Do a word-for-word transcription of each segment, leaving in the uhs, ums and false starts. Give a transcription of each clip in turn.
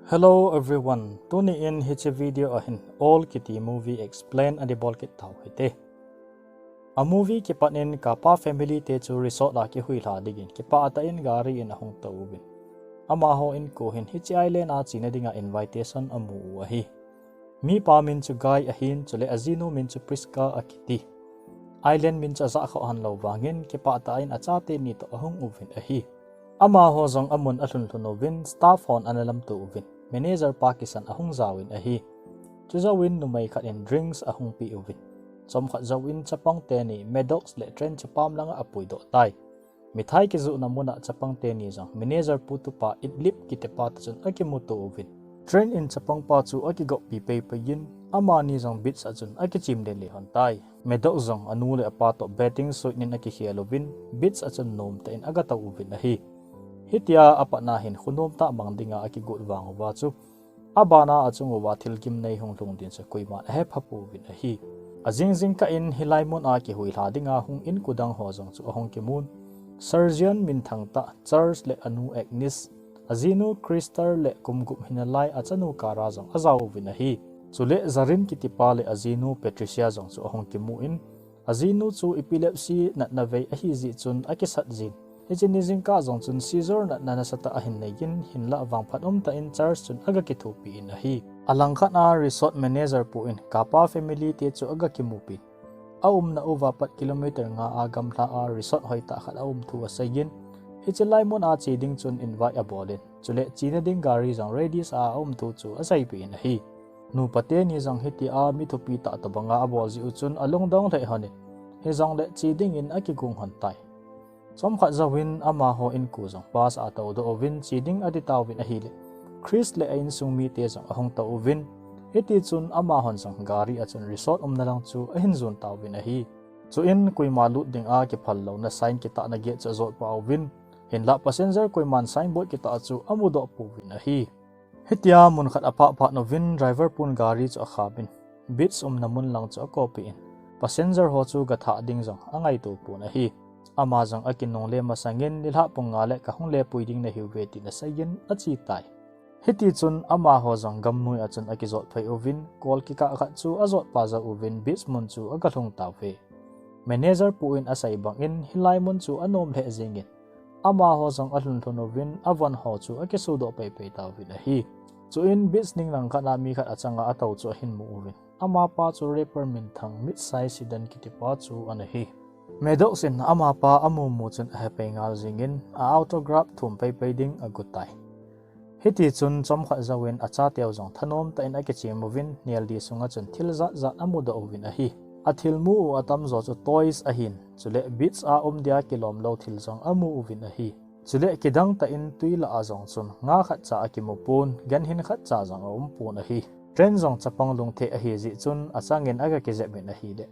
Hello everyone, tuni in hiche video a hin Old kiti movie explain ana bol kit tau hite. A movie kipat in Kappa family te chu resort a kihuilha dingin kipah tah in gari in ahung tou uvin. Amaho inko hin hiche island a chena dinga invitation amu u ahi. Mipa min chu Guy ahin, chule ajinu min chu Prisca akiti. Island min chu ajah kha hih lou vangin kipah tah in achate ni toh ahung uvin ahi. Amaho jong amun alhun lhun uvin, staff hon ana lamto uvin, manager pa kisan ahung jaovin ahi. Chujouvin numei khat in drinks ahung pe uvin. Chomkhat jouvin chapang teni Maddox le Trent chu pam langa apuidoh tai. Mithai kijohna muna chapang teni jong manager pu tupa Idlip kitipa toh chun akimuto uvin. Trent in chapang pa chu akigoppi peipei in, amani jong beach a chun akichim lele lhon tai. Maddox jong anu le apa toh betting suit in akikhel uvin, beach a chun nom tah in agatou uvin ahi. Hitia apatna hin kho nom tah mang dinga akigot vang uva chu, abana achung uva thil gimnei hung lhung din chu koiman ahepha pouvin ahi. Ajing jingkah in hilai mun a kihuilha dinga hung inko dang ho jong chu ahung kimun. Surgeon minthang tah Charles le anu Agnes, ajinu Christer le kum gup hinalai achanu Kara jong ajao uvin ahi. Chule Zarin kitipa le ajinu Patricia jong chu ahung kimun, ajinu chu epilepsy natna vei ahi jeh chun akisat jin. Hiche ni jingkah jong chun seizure natna nasatah ahin nei in, hinlah vangphat umtah in Charles chun aga kithopi in ahi. Alangkhat a resort manager pu in Kappa family te chu aga kimupin, aumna uva pat kilometer nga a gamla a resort hoitah khat aum thu aseiyin, hiche lai mun a che ding chun invite abol in, chule chena ding gari jong ready sa a aum thu chu aseipeh in ahi. Nupa teni jong hitia mi thupi tah tobanga abol jeh u chun alungdong lheh lhon in, hijongle che dingin akigong lhon tai. Chomkhat jouvin amaho inko jong bus a atoudoh uvin che ding ati tauvin ahile, Chris le a insung mite jong ahung tou uvin, hitichun amahon jong gari a chun resort umna lang chu ahin jon tauvin ahi. Chuin koima lut dinga kiphal louna sign kitahna gate chu ajot pah uvin, hinlah passenger koiman signboard kitah chu amudoh pouvin ahi. Hitia mun khat aphah phat uvin driver pun gari chu akhamin, beach umna mun lang chu akopi in, passenger ho chu gathah ding jong angaito pon ahi. Ama jong akinungle masangin, nilhah pung nga le kahung lepui ding nahiuve tin aseiyin ache tai. Hitichun amaho jong gamnoi a chun akijot phei uvin, kol kikah khat chu ajot pah jou uvin beach mun chu aga lhung tauve. Manager pu in asei bangin hilai mun chu anom lheh jengin, amaho jong alhun lhun uvin, avon ho chu akisudoh peipei tauvin ahi. Chuin beach ning langkhat a mi khat achanga atou chu ahin mu uvin, amapa chu rapper minthang Midsize Sedan kitipa chu ana hi. Maddox in amapa amu mu chun ahepei ngal jengin, a autograph thum peipei ding agot tai. Hitichun chomkhat jouvin achateu jong thanom tah in akichem uvin, neldi sunga chun thil jat jat amudoh uvin ahi. Athil mu u atamjo chu toys ahin, chule beach a um dia kilom lou thil jong amu uvin ahi. Chule kidang tah in twi lah a jong chun nga khatcha akimu pon, ganhing khatcha jong aum pon ahi. Trent jong chapang lungthim ahi jeh chun achangin aga kijep in ahile,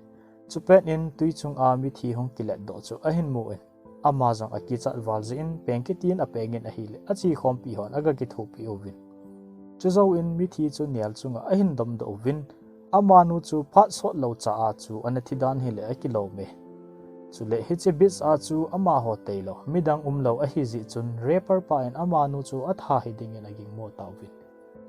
chupet in twi chunga mithi hung kiletdoh chu ahin mu in, ama jong akichat val jeh in peng kitin apengin ahile, achekhompi hon aga kithopi uvin, chujouvin mithi chu nel chunga ahin domdoh uvin, amanu chu phat sot lou cha a chu ana thi dan hile akilom e. Chule hiche beach a chu amaho tailou, midang umlou ahi jeh chun rapper pa in amanu chu atha hidingin agingmo tauvin,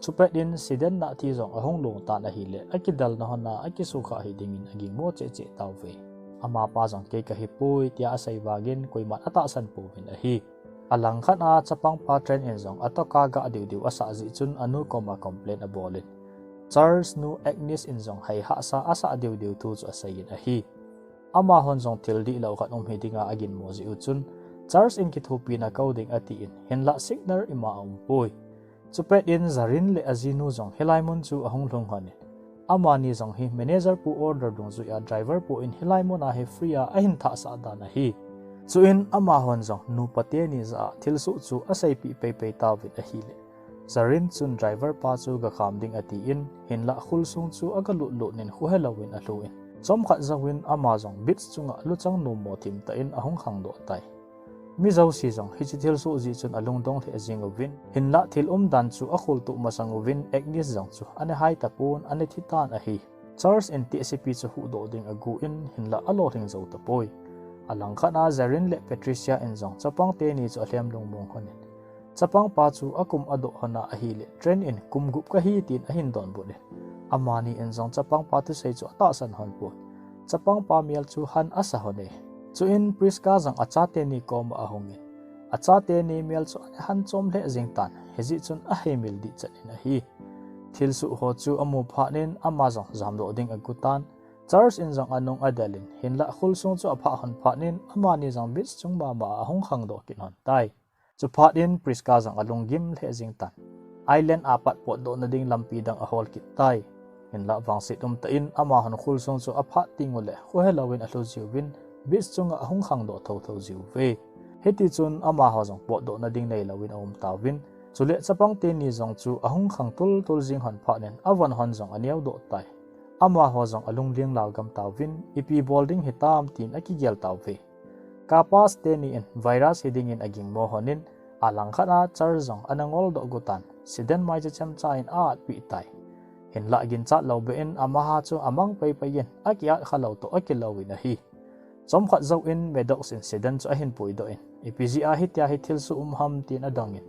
chupet in Sedan nahthi jong ahung long tan ahile, akidalna hon a akisukha hidingin agingmo cheh cheh tauve. Amapa jong kei kahipoi tia asei vangin koiman atahsan pouvin ahi. Alangkhat a chapangpa Trent in jong atoka gah diu diu asah jeh chun anu koma complain abol in, Charles nu Agnes in jong hei hahsa asah diu diu thu chu aseiyin ahi. Amahon jong thil dihlou khat um hidinga aginmo jeh u chun, Charles in kithopina kou ding atin, hinlah signal ima aumpoi. Chupet in Zarin le ajinu jong hilai mun chu ahung lhung lhon in, amani jong hi manager pu order dungjuia driver pu in hilai mun a hi free a ahin thahsah dan ahi. Chuin amahon jong nupa teni jah a thilsoh chu aseipeh peipei tauvin ahile, Zarin chun driver pa chu gakham ding atin, hinlah khul sung chu aga lut lut in khohelouvin alhun, chomkhat jouvin ama jong beach chunga luchang nommo thimtah in ahung khangdoh tai. Mi jouse jong hiche thilsoh jeh chun alungdong lheh jeng uvin, hinlah thil umdan chu akholtoh masang uvin, Agnes jong chu ana hai tapon, ana thi tan ahi. Charles in tehsepi chu huhdoh ding agon, hinlah alolhing jou tapoi. Alangkhat a Zarin le Patricia in jong chapang teni chu alhem lungmong lhon in, Chapangpa chu akum adoh hon a ahileh Trent in kum gup kahi tin ahin donbut in, amani in jong chapangpa thusei chu atahsan hon pon, chapangpa mel chu han asa hon e. Chuin Prisca jong achate ni koma ahungin, achate ni mel chu ahin han chom lheh jeng tan, hijeh chun aheimil dih chan in ahi. Thilsoh ho chu amu phat in ama jong jamdoh ding agot tan, Charles in jong anung adel in, hinlah khulsung chu aphah hon phat in amani jong beach chung mama a ahung khangdoh kit hon tai. Chuphat in Prisca jong alunggim lheh jeng tan, island a pat potdoh nading lampi dang ahol kit tai. Hinlah vangset umtah in amahon khulsung chu aphah teng uleh khohelou in alhu jiuvin, beach chunga ahung khangdoh thotho jiuve. Hitichun amaho jong potdoh nading neilou in aum tauvin, chuleh chapang teni jong chu ahung khang tultul jeng hon phat in avon hon jong aneo doh tai. Amaho jong alungleng lal gam tauvin, ipi bol ding hitam tin akigel tauve. Carpus teni in virus hiding in agingmo hon in, alangkhat a Charles jong ana ngoldoh got tan, Sedan mai chu chemcha in a-atpeh tai. Hinlah ginchat lou beh in amaha chu amang peipei in akiat khalou toh akilou in ahi. Chomkhat jouvin Maddox in Sedan chu ahin puidoh in, ipi jeh a hitia hi thilsoh um ham tin adong in,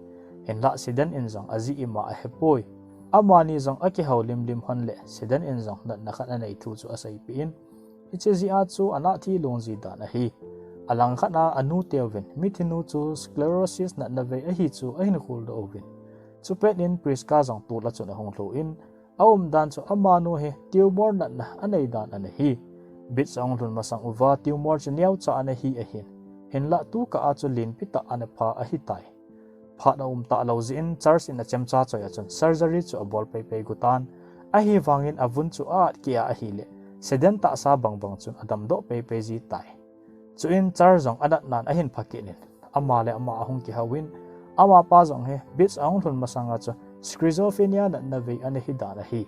hinlah Sedan in jong ajeh ima ahepoi. Amani jong akihou limlim hon leh Sedan in jong natna khat anei thu chu aseipeh in, hiche jeh a chu ana thilong ji dan ahi. Alangkhat a anu teuvin mithinu chu sclerosis natna vei ahi chu ahin kholdoh uvin, chupet in Prisca jong tol a chun ahung lhun, aumdan chu amanu hi tumor natna anei dan ana hi. Beach ahung lhun masang uva tumor chu neocha ana hi ahin, hinlah tukah a chu lenpi tah ana pha ahitai. Phat aum talou jeh in Charles in achemcha choi a chun surgery chu abol peipei got tan, ahivangin avun chu a-at keh a ahileh Sedan tahsa bangbang chun adamdoh peipei ji tai. Chuin Charles jong anatnan ahin phakit in, ama le ama ahung kihouvin, amapa jong hi beach ahung lhun masanga chu schizophrenia natna vei ana hi dan ahi.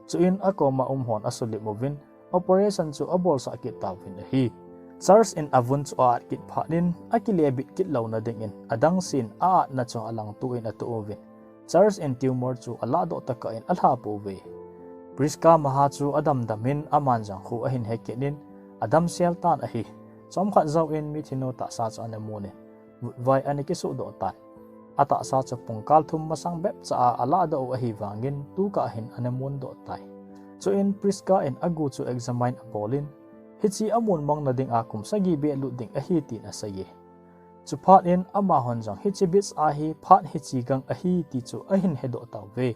Chuin akoma um hon asulim uvin, operation chu abolsah kit tauvin ahi. Charles in avun chu a-at kit phat in akile bit kit louna dingin adangsen a-atna chu alangto in atoh uvin, Charles in tumor chu alahdoh tokah in alha pouve. Prisca maha chu adamdam in aman jong kho ahin hekit in adamsel tan ahi. Chomkhat jouvin mithinu tahsa chu ana mun in vutvai ana kisuhdoh tan. Atahsa chu pungkal thum masang bepcha a alahdoh u ahivangin tukah hin ana mundoh tai. Chuin Prisca in agu chu examine abol in, hiche amun mangna dinga kum sagi beh lut ding ahi tin aseiye. Chuphat in amahon jong hiche beach a hi phat hiche gang ahi ti chu ahin hedoh tauve.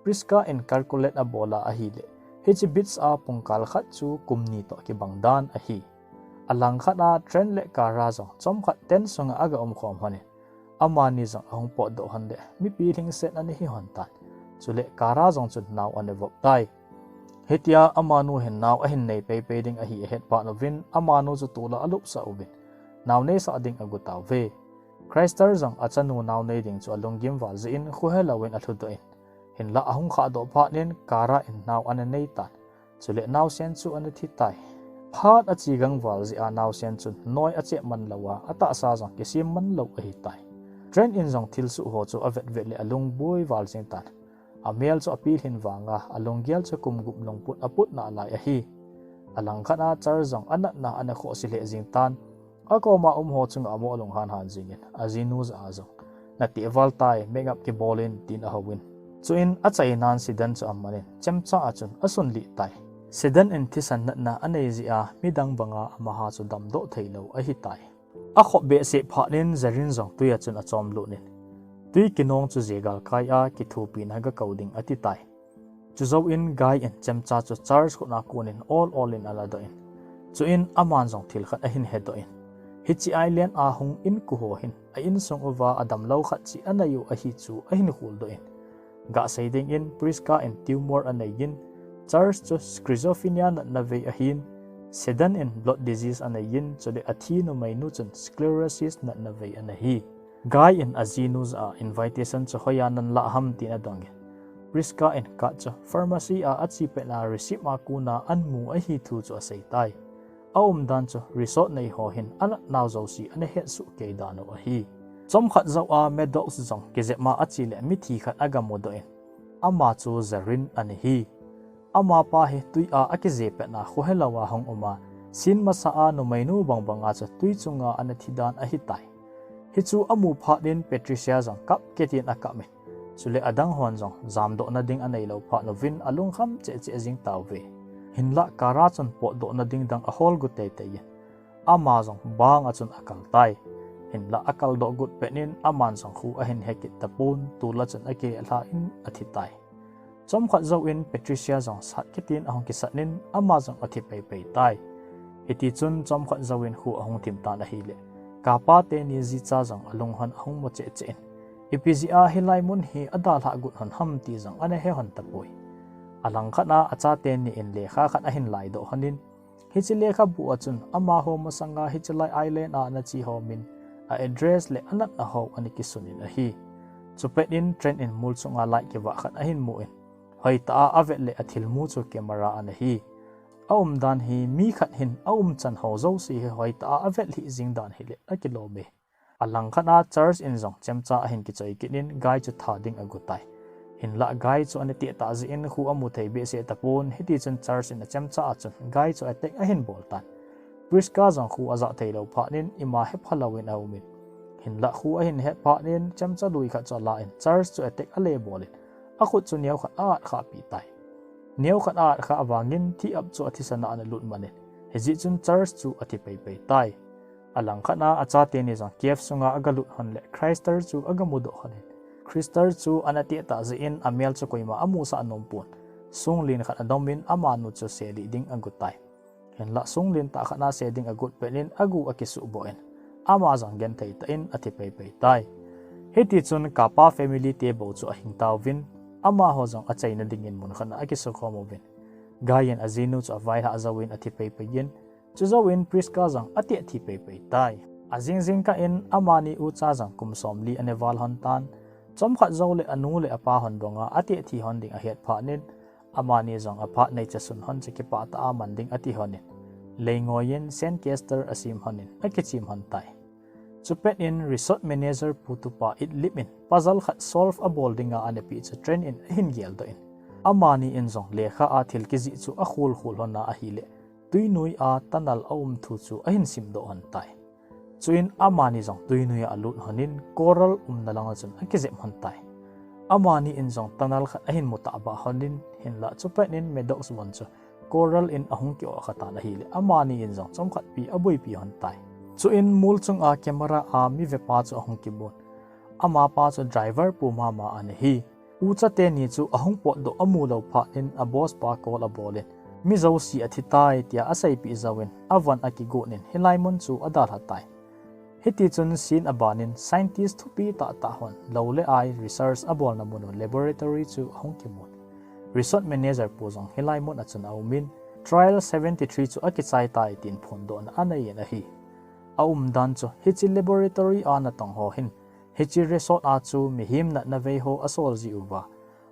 Prisca in calculate abol a ahileh, hiche beach a pungkal khat chu kum ni toh kibang dan ahi. Alangkhat a Trent le Kara jong chomkhat tent sunga aga umkhom hon in, amani jong ahung potdoh hon leh mipi lhingset ana hi hon tan. Chuleh Kara jong chun nao ana vop tai. Hitia amanu hin nao ahin nei peipei ding ahi ahet phat uvin, amanu chu tol a alupsah uvin, nao neisah ding agot tauve. Crystal jong achanu nao nei ding chu alunggim val jeh in khohelou in alhudoh in, hinlah ahung khahdoh phat in Kara in nao ana nei tan. Chuleh naosen chu ana thi tai. Phat ache gang val jeh a naosen chun noi achep man lou a, atahsa jong kisem man lou ahitai. Trent in jong thilsoh ho chu avetvet leh alungboi val jeng tan. Amel chu apilhin vanga alunggel chu kum gup lungput aput nalai ahi. Alangkhat a Charles jong anatna ana khohse lheh jeng tan. Akoma um ho chunga amo alunghan han jengin ajinu jah a jong, nateh val tai, make up kibol in tin ahouvin. Chuin achainan Sedan chu amanin chemcha a chun asunlih tai. Sedan in thisan natna anei jeh a midang banga amaha chu damdoh theilou ahitai. Akhop behseh phat in Zarin jong twi a chun achomlut in, twi kinong chu je galkai a kithopina gakou ding atitai. Chujouvin Guy in chemcha chu Charles khut a konin ol ol in aladoh in, chuin aman jong thil khat ahin hedoh in, hiche island a hung inko ho hin a insung uva adamlou khat cheh anei u ahi chu ahin kholdoh in, gasei dingin Prisca in tumor aneiyin, Charles chu schizophrenia natna vei ahin, Sedan in blood disease aneiyin, chule athi numeinu chun sclerosis natna vei ana hi. Guy in ajinu jah a invitation chu hoiya nalah ham tin adongin, Prisca in card chu pharmacy a ache petna receipt a kona amu ahi thu chu aseitai. Aumdan chu resort nei ho hin anatnau jouse ana hetsoh kei dan u ahi. Chomkhat jou a Maddox jong kijep a ache le mithi khat agamudoh in, ama chu Zarin ana hi. Amapa hi twi a akije petna khohelou a hung um a, sin masa a numeinu bangbanga chu twi chunga ana thidan ahitai. Hichu amu phat in Patricia jong kap kit in akap in. Chule adang hon jong jamdoh nading anei lou phat uvin alungkham cheh cheh jing tauve. Hinlah car a chun potdoh nading dang ahol gu teitei in. Ama jong bang a chun akal tai. Hinlah akaldoh gu pet in aman jong khu ahin he kit tapon, tul a chun akilhah in athi tai. Chomkhat jouvin Patricia jong sat kit in ahung kisat in ama jong athi peipei tai. Hiti chun chomkhat jouvin khu ahung thim tan ahileh, kapa teni jicha jong alunghon ahung mu cheh cheh in, ipi jeh a hilai mun hi adalhah gu hon ham ti jong ana he hon tapoi. Alangkhat a achate ni in lekha khat ahin laidoh hon in, hiche lekhabu a chun amaho masanga hiche lai island a ana che ho min, a address le anatna ho ana kisun in ahi. Chupet in train in mol chunga light kivah khat ahin mu in, hoitah a avet le athilmu chu camera ana hi. Aumdan hi mi khat hin aumchan ho jouse hi hoitah a avet lhih jing dan hileh akilom e. Alangkhat a church in jong chemcha ahin kichoi kit in guy chu tha ding agu tai. Hinlah guy chu ana teh tah jeh in khu amu thei behseh tapon, hiti chun church in achemcha a chun guy chu attack ahin bol tan. Prisca jong khu aja thei lou phat in ima hepha louvin aum in. Hinlah khu ahin het phat in chemcha lui khat chu ala in church chu attack ale bol in, akhut chu neo khat a-at khah pi tai. Neo khat a-at khah vangin thi ap chu athisan a ana lut man in, hijeh chun church chu athi peipei tai. Alangkhat a achate ni jong cave sunga agalut hon le Christer chu agamudoh hon in. Christer chu ana teh tah jeh in amel chu koima amusah nom pon. Sunglen khat adom in amanu chu selih ding agu tai. Hinlah sunglen tah khat a se ding agu pet in agu akisuh boh in, ama jong genthei tah in athi peipei tai. Hiti chun kapa family te bou chu ahing tauvin, amaho jong achaina dingin mun khat a akisukhom uvin. Guy in ajinu chu availhah jouvin athi peipei in, chujouvin Prisca jong ateh thi peipei tai. Ajing jingkah in amani ucha jong kum somli ana val hon tan. Chomkhat jou le anu le apa hon banga ateh thi hon ding ahet phat in, amani jong aphat neicha sun hon chu kipah tah a man ding ati hon in, leingoi in sandcastle asem hon in akichem hon tai. Chupet in resort manager pu tupa itlip in puzzle khat solve abol dinga ana peh chu train in ahin geldoh in, amani in jong lekha a thil kijih chu akhol khol hon a ahileh, twinoi a tunnel aum thu chu ahin simdoh hon tai. Chuin amani jong twinoi a alut hon in coral umna lang a chun akijep hon tai. Amani in jong tunnel khat ahin mu tahbeh hon in, hinlah chupet in Maddox von chu coral in ahung ki-oh kha tan ahileh, amani in jong chomkhat pi aboipi hon tai. Chuin mol chunga camera a mi vepa chu ahung kimun. Amapa chu driver pu mama ana hi. Ucha teni chu ahung potdoh amu lou phat in a boss pa call abol in, mi jouse athi tai tia aseipeh jouvin, avon akigot in hilai mun chu adalha tai. Hiti chun scene aban in scientist thupi tah tah hon lou le ai research abolna mun u laboratory chu ahung kimun. Resort manager pu jong hilai mun a chun aum in, trial seventy three chu akichai tai tin phondohna anei in ahi. Aumdan chu hiche laboratory a natong ho hin hiche resort a chu mihem natna vei ho asol ji uva,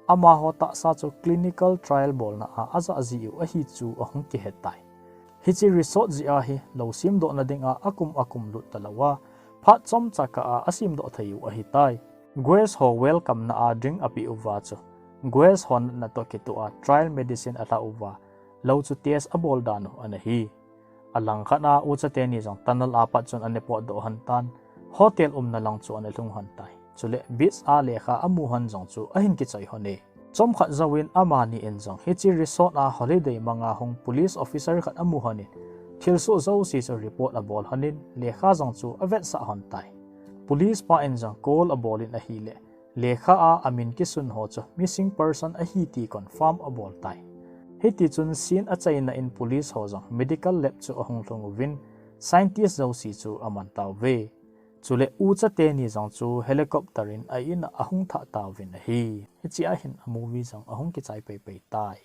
amaho tahsa chu clinical trial bolna a aja ji u ahi chu ahung kihe tai. Hiche resort jeh a hi lou semdohna dinga akum akum lut talou a, phat chomcha kah a asemdoh thei u ahi tai. Guest ho welcome na a drink apeh uva chu, guest ho natna toh kitoh a trial medicine alha uva, lou chu test abol dan u ana hi. Alangkhat a ucha teni jong tunnel a pat chun ana potdoh hon tan, hotel umna lang chu ana lhung hon tai. Chule beach a lekha amu hon jong chu ahin kichoi hon e. Chomkhat jouvin amani in jong hiche resort a holiday manga hung police officer khat amu hon in, thilsoh jouse chu report abol hon in, lekha jong chu avetsah hon tai. Police pa in jong call abol in ahileh, lekha a amin kisun ho chu missing person ahi ti confirm abol tai. Hiti chun scene achaina in police ho jong medical lab chu ahung lhung uvin, scientist jouse chu aman tauve. Chule ucha teni jong chu helicopter in a in a ahung thah tauvin ahi. Hiche a hin a movie jong ahung kichai peipei tai.